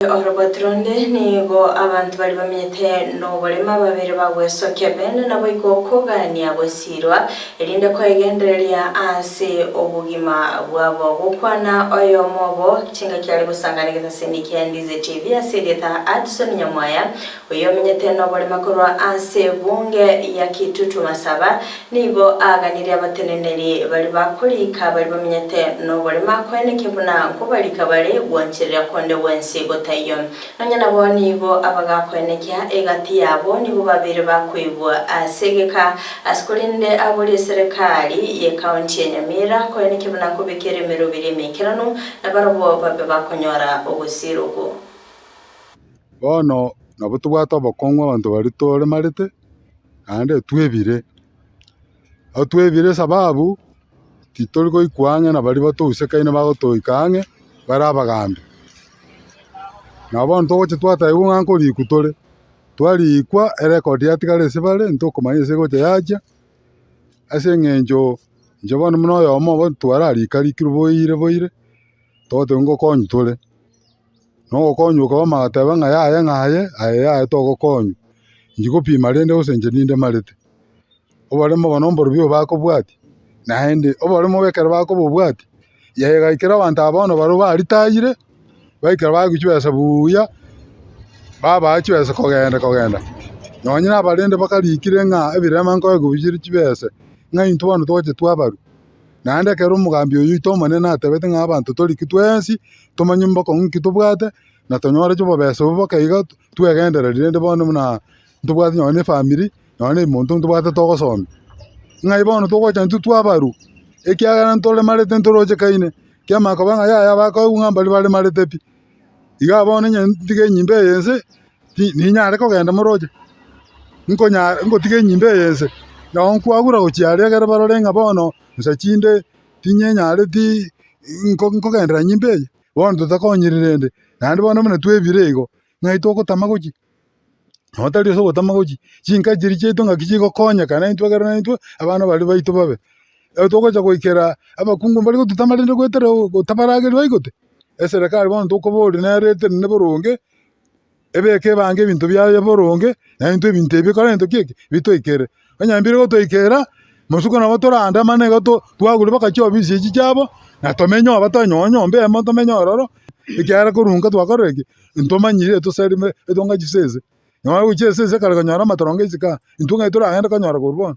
Oroboti ronde nigo abanto baria bamenyete noborema babere bagwesokia bene naboigo okogania gosiirwa, erinde koegendereria ase obogima bwabo. Gokwana oyomo obo chingaki are gosangana egetaseni kia Ndize TV ase erieta Addison Nyamwaya, oyio omenyete noborema korwa ase ebunge ya Kitutu Masaba, Nigo aaganirie abateneneri baria bakorika baria bamenyete noborema koenekia buna nkobarika bare gwancherera konde gwensi gotaiyo. Nonya nabo nigo abagakoenekia egati yabo nigo babeire bakoigwa ase egeka ase korende aborie eserekari y'ekaunti ya Nyamira koenekia buna nkobekera emeroberi emeikeranu na barabwo babe bakonyora ogosira okwo. Bono nabo tobwate obokong'u abanto baria toremarete, naende twebire, otwebire esababu titori goikwa ang'e na baria batousekaine bagotoika ang'e bare abagambi. Nabo bono togocha twatebigwa ng'a nkorikwa tore, twarikwa erecord yatigara ase bare ntokomanya ase egocha yachia, ase eng'encho inche bono buna oyomo obo twararikarikirwe boire boire, togoteba ngokonywa tore. Nogokonywa okaba amateba ng'a yaya ng'a aye, aye yaya togokonywa, inche gopima rende gose inche ninde marete. Oboremo obo nomborobio obo bakobwatia, naende oboremo obo ekero bakobobwatia, yaye gaikera abanto aba bono barobwo baritayire, baikera baegwa chibesa buuya, babaa chibesa kogenda kogenda. Nonye na abarende bakarikire ng'a ebirema nkoegwa bire chibesa, ng'a intwe bono togocha twabarwa. Naende ekero omogambi oyio oito omonene atebete ng'a abanto toriki twensi, tomanye mbokong'u ki tobwate, na tonyore chobobesa obwo boke iga twegendererie rende bono buna ntobwate nonye na efamiri, nonye na ebimonto ntobwate togosomia. Ng'ai bono togocha intwe twabarwa, ekiagera ntoremarete ntorochekaine, kiamanya koba ng'a yaya bakoigwa ng'a mbaria baremarete pi. Iga bono onye ntige enyimba eye inse, ti ninyare kogenda moroche, nkonya ngotiga enyimba eye inse, nabo nkwagura gochia aria ekero barore ng'a bono nsa chinde tinyenyareti nko nkogenderera nyimba eye, bono totakonyiri rende, naende bono buna twebire igo, ng'ai togotama gochia. Nabo tari ase ogotama gochia, chinka chiria chiaito ng'aki chigokonyeka naintwe ekero naintwe abana baria baito babe. Ekero togocha goikera abakungu mbari gototama rende goetera gotabarageria baigote, eserekari bono tokoboria nere etenene boronge, ebeke ebange ebinto biaye boronge, naintwe ebinto ebi ekore gento ki eke, bitoikere. Onye mbire gotoikera, mosuko nabo toraandamane iga to twagure mpaka chiofisi echi chiabo, na tomenye oo batonyoe nyomba eyemo tomenye ororo, ekiagera korwa nka twakorire ki? Ntomanyire toserime etonga chisese, nonya gochia esese ekare konyora amatorongo isiko aa, intwe ng'ai toragende konyora korwa bono.